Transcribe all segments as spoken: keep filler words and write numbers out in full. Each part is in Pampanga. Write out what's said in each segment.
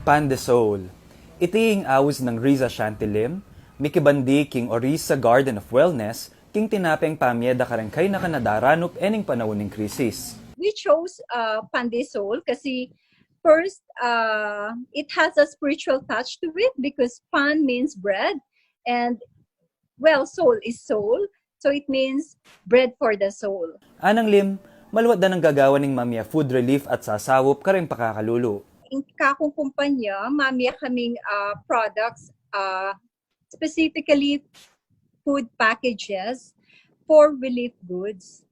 Pan de Soul. Iti ing aus nang Riza Shantilim, mikibandi king Orisa Garden of Wellness, king tinapeng pamie da kareng kaynakan a daranup e ning panaun ning krisis. We chose uh, Pan de Soul kasi first, uh, it has a spiritual touch to it because pan means bread, and well, soul is soul. So it means bread for the soul. Anang Lim, maluat da nang gagawan ning mamie food relief at sasaup kareng pakakalulu. Ing kakung kumpanya, mamie kaming uh, products, uh, specifically food packages for relief goods.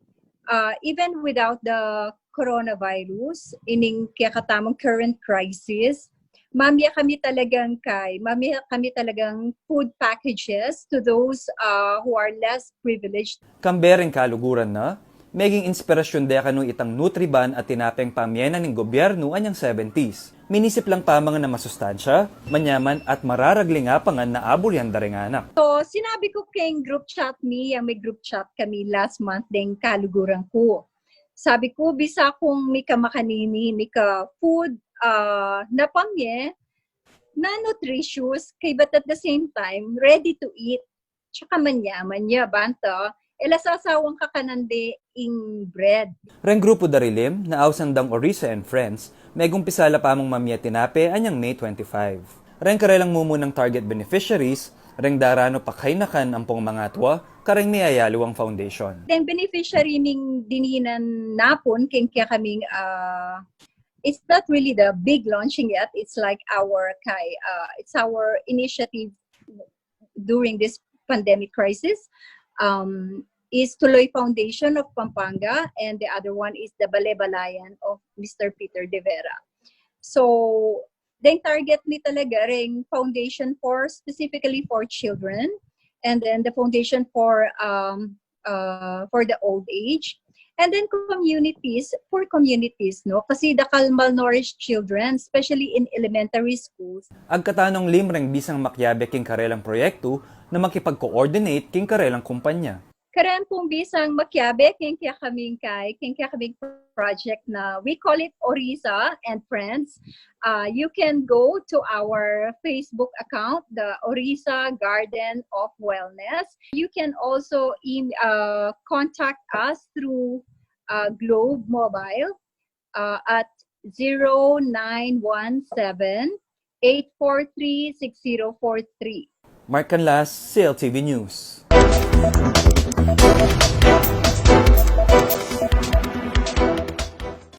Uh, even without the coronavirus, ining kekatamung current crisis, mamie kami talagang kay, mamie kami talagang food packages to those uh, who are less privileged. Kambe reng kaluguran na, meging inspirasyun de kanu itang Nutriban at tinapeng pamie na ning gobyernu anyang seventies. Minisip lang pamangan a masustansya, manyaman at mararagling a pangan na abulyan da reng anak. So, sinabi ku keng group chat mi, yang may group chat kami last month deng kaluguran ku. Sabi ku, bisa kung mika makanini, mika food uh, na pamie, na nutritious, kay but at the same time, ready to eat. Tsaka manyaman ya, banta, e la sasawang kakanan de ing bread. Reng grupu da ri Lim, na ausan dang Orisa and Friends, megumpisa la pamung mamie tinape anyang May twenty-five. Reng karelang mumunang target beneficiaries, reng daranup a kaynakan ampong mangatua kareng miyayaliwang foundation. Deng beneficiary ning dininan napun keng kekaming uh, it's not really the big launching yet. It's like our kay, uh, it's our initiative during this pandemic crisis. Um, is Tuloy Foundation of Pampanga, and the other one is the Balebalayan of Mister Peter De Vera. So, then target mi talaga ring foundation for specifically for children, and then the foundation for um, uh, for the old age. And then communities, for communities, no? Kasi dakal malnourished children, especially in elementary schools. Agkatan nong Lim reng bisang makiabe king karelang proyektu na makipag-coordinate king karelang kumpanya. Karen pung bisang makiabe king kekaming kay, king kekaming project na we call it Orisa and Friends. Uh, you can go to our Facebook account, the Orisa Garden of Wellness. You can also em- uh, contact us through uh, Globe Mobile uh, at zero nine one seven, eight four three, six zero four three. Mark Canlas, C L T V News.